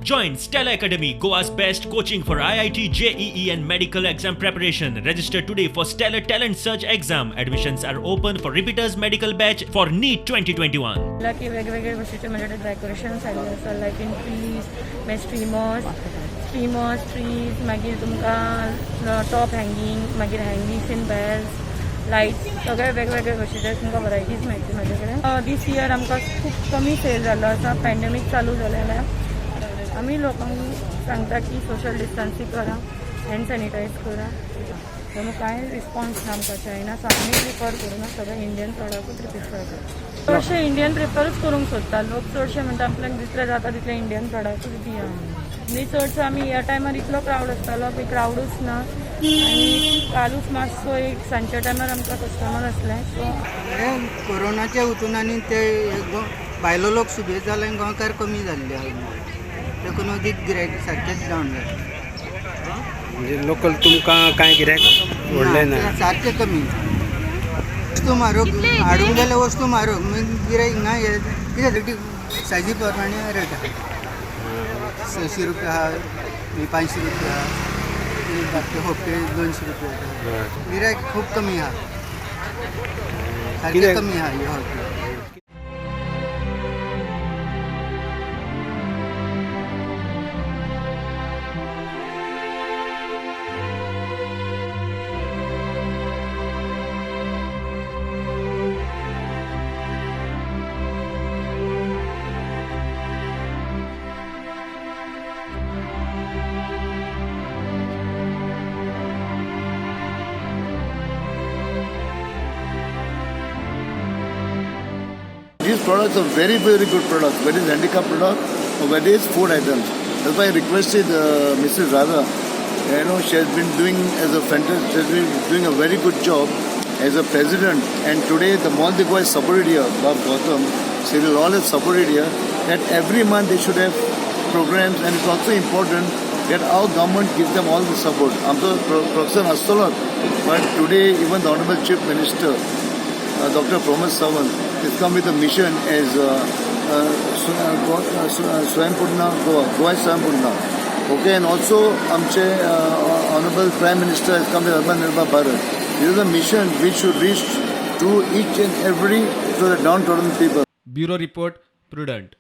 Join Stella Academy, Goa's best coaching for IIT, JEE and medical exam preparation. Register today for Stellar Talent Search exam. Admissions are open for repeaters medical batch for NEET 2021. की वेगवेगळे भशेचे म्हजे कडेन decoration जाल्ले आसा, लायक in trees, मागीर streamers trees, मागीर तुमकां top hanging, मागीर हँगिंग्स इन बेल्स, लायट्स, सगळे वेगवेगळे भशेचे तुमकां वरायटीज मेळटली म्हाजे कडेन. दीस इयर आमकां खूब कमी सेल जाल्लो आसा, पॅन्डेमीक चालू जालेल्यान. आमी लोकांक सांगता की सोशल डिस्टन्सींग करा, हँड सॅनिटायज करा. त्यामुळे कांय रिस्पॉन्स ना आमकां चायना, सो आमी प्रिफर करूं सगळे इंडियन प्रॉडक्टूच प्रिफर करता. चडशे इंडियन प्रिफरूच करूंक सोदता लोक. चडशे म्हणटा आपल्याक जितले जाता तितले इंडियन प्रॉडक्टूच दिया आनी चडसो आमी ह्या टायमार इतलो क्रावड आसतालो, पळय क्रावडूच ना आनी कालूच मातसो एक सांजच्या टायमार आमकां कस्टमर आसले, सो हे कोरोनाच्या हितून आनी ते भायलो लोक सुबेज जाले आनी गोंयकार कमी जाल्ले आहा, देखून अदीक गिरायक सारकेंच डावन जालें. म्हणजे लोकल तुमकां कांय गिरायक व्हडलें ना? ना, सारकें कमी. वस्तू म्हारग हाडूंक गेल्यार वस्तू म्हारग, मागीर गिरायक ना. हे कित्याक ती सायजी प्रमाणे रेट आहा. 600 रुपया आहा, मागीर 500 रुपया आहा, मागीर धाकटे खोपे 200 रुपया आहा. गिरायक खूब कमी आहा सारकें. कित्याक? कमी आहा हे hotel. These products are very, very good products, whether it's handicraft product or whether it's food items. That's why I requested Mrs. Radha. She has been doing as a fantastic, she has been doing a very good job as a president. And today the Mall de Goa is supported here, Bob Gautam, Cyril, all is supported here, that every month they should have programs, and it's also important that our government gives them all the support. I'm so Professor Astolat, but today even the Honorable Chief Minister, Dr. Pramod Sawant, has come with a mission as Swayampurna Goa, Goa Swayampurna. Okay, and also आमचे Honorable Prime Minister has come with Atmanirbhar Bharat. This is a mission which should reach to each and every, to the downtrodden people. Bureau report, Prudent.